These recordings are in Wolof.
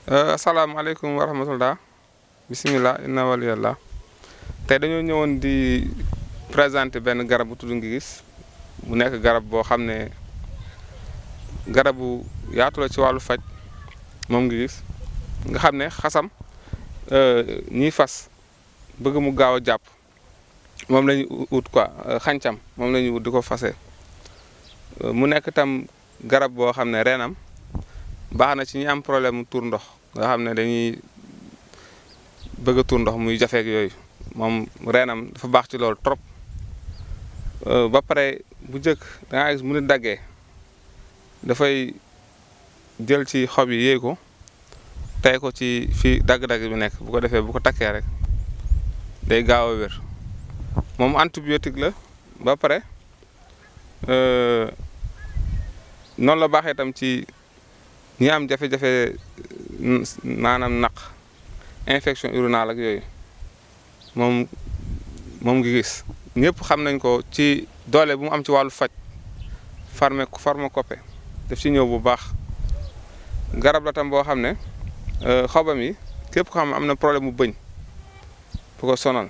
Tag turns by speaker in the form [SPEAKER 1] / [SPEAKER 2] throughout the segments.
[SPEAKER 1] asalaamaaleykum wa rahmatullah bisimilah inna waliyallah tey dañoo ñëwoon di présenter benn garab bu tudd ngigis mu nekk garab boo xam ne garabu yaatu la ci wàllu faj moom ngigis nga xam ne xasam ñiy fas bëgg mu gaaw a jàpp moom la ñu ut quoi xàncam moom la ñu ut di ko fasee mu nekk tam garab boo xam ne reenam baax na ci ñi am problème mu tuur ndox nga xam ne dañuy bëgg a tuur ndox muy jafeek yooyu moom reenam dafa baax ci loolu trop ba pare bu njëkk da ngaa gis mu nit daggee dafay jël ci xob yi yéey ko tey ko ci fi dagg-dagg bi nekk bu ko defee bu ko takkee rek day gaaw a wér moom antibiotique la ba pare noonu la baaxee tam ci ñi am jafe-jafe maanaam naq infection urinale ak yooyu moom ngi gis ñëpp xam nañ ko ci doole bu mu am ci wàllu faj pharmacopée daf ci ñëw bu baax garab la tam boo xam ne xobam yi képp ko xam ne am na problème mu bëñ bu ko sonal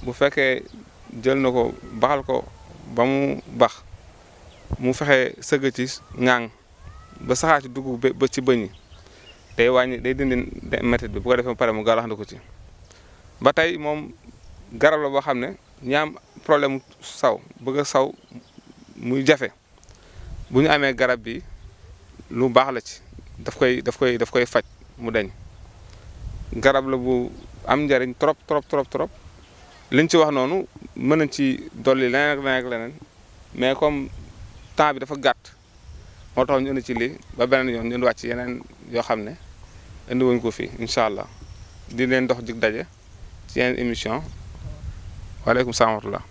[SPEAKER 1] bu fekkee jël na ko baxal ko ba mu bax mu fexe sëgg ci ŋaang ba saxaar ci dugub ba ci bëñ yi day wàññi day dindi métit bi bu ko defee pare mu gàllaxndiku ko ci ba tey moom garab la boo xam ne ñi am problème saw bëgg a saw muy jafe bu ñu amee garab bi lu baax la ci daf koy faj mu deñ garab la bu am njariñ trop liñ ci wax noonu mën nañ ci dolli leneen ak leneen mais comme temps bi dafa gàtt moo tax ñu indi ci lii ba beneen yoon ñu indi wàcc yeneen yoo xam ne indi wuñ ko fii incha allah di leen dox jig daje ci yeneen émission waaleykum salaam wa rahmatullah